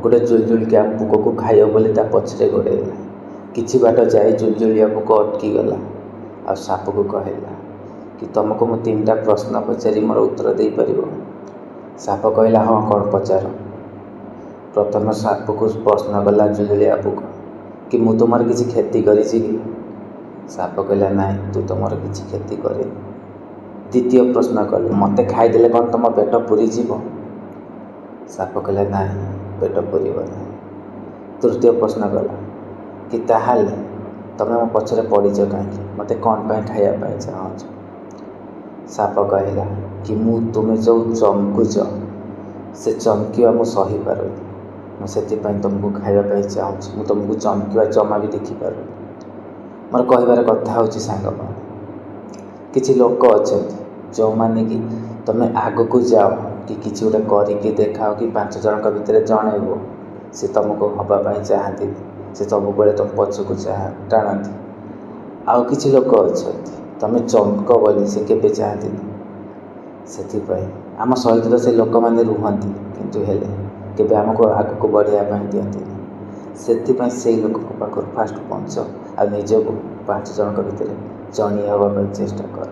ଗୋଟେ ଜୁଳୁଜୁଳିକା ପୋକକୁ ଖାଇବ ବୋଲି ତା ପଛରେ ଗୋଡ଼େଇଲା। କିଛି ବାଟ ଯାଇ ଜୁଳୁଜୁଳିଆ ପୋକ ଅଟକିଗଲା ଆଉ ସାପକୁ କହିଲା କି, ତୁମକୁ ମୁଁ ତିନିଟା ପ୍ରଶ୍ନ ପଚାରି ମୋର ଉତ୍ତର ଦେଇପାରିବ? ସାପ କହିଲା, ହଁ, କ'ଣ ପଚାର। ପ୍ରଥମେ ସାପକୁ ପ୍ରଶ୍ନ କଲା ଜୁଳୁଜୁଳିଆ ପୋକ କି, ମୁଁ ତୁମର କିଛି କ୍ଷତି କରିଛି କି? ସାପ କହିଲା, ନାଇଁ, ତୁ ତ ମୋର କିଛି କ୍ଷତି କରିନୁ। ଦ୍ୱିତୀୟ ପ୍ରଶ୍ନ କଲେ, ମୋତେ ଖାଇଦେଲେ କ'ଣ ତୁମ ପେଟ ପୁରିଯିବ? ସାପ କହିଲା, ନାହିଁ, ପେଟ ପୁରିବ ନାହିଁ। ତୃତୀୟ ପ୍ରଶ୍ନ କଲା କି, ତାହେଲେ ତମେ ମୋ ପଛରେ ପଡ଼ିଛ କାହିଁକି? ମୋତେ କ'ଣ ପାଇଁ ଖାଇବା ପାଇଁ ଚାହୁଁଛ? ସାପ କହିଲା କି, ମୁଁ ତୁମେ ଯେଉଁ ଚମକୁଛ, ସେ ଚମକିବା ମୁଁ ସହିପାରୁନି। ମୁଁ ସେଥିପାଇଁ ତୁମକୁ ଖାଇବା ପାଇଁ ଚାହୁଁଛି। ମୁଁ ତୁମକୁ ଚମକିବା ଜମା ବି ଦେଖିପାରୁନି। ମୋର କହିବାର କଥା ହେଉଛି, ସାଙ୍ଗମାନେ, କିଛି ଲୋକ ଅଛନ୍ତି ଯେଉଁମାନେ କି ତୁମେ ଆଗକୁ ଯାଅ କି କିଛି ଗୋଟେ କରିକି ଦେଖାଅ କି 5 ଜଣଙ୍କ ଭିତରେ ଜଣେ ହୁଅ, ସେ ତୁମକୁ ହେବା ପାଇଁ ଚାହାନ୍ତିନି। ସେ ସବୁବେଳେ ତୁମ ପଛକୁ ଟାଣନ୍ତି। ଆଉ କିଛି ଲୋକ ଅଛନ୍ତି, ତୁମେ ଚମକ ବୋଲି ସେ କେବେ ଚାହାନ୍ତିନି। ସେଥିପାଇଁ ଆମ ସହିତ ତ ସେ ଲୋକମାନେ ରୁହନ୍ତି, କିନ୍ତୁ ହେଲେ କେବେ ଆମକୁ ଆଗକୁ ବଢ଼ିବା ପାଇଁ ଦିଅନ୍ତିନି। ସେଥିପାଇଁ ସେଇ ଲୋକଙ୍କ ପାଖରୁ ଫାଷ୍ଟ ବଞ୍ଚ ଆଉ ନିଜକୁ 5 ଜଣଙ୍କ ଭିତରେ ଜଣିଏ ହେବା ପାଇଁ ଚେଷ୍ଟା କର।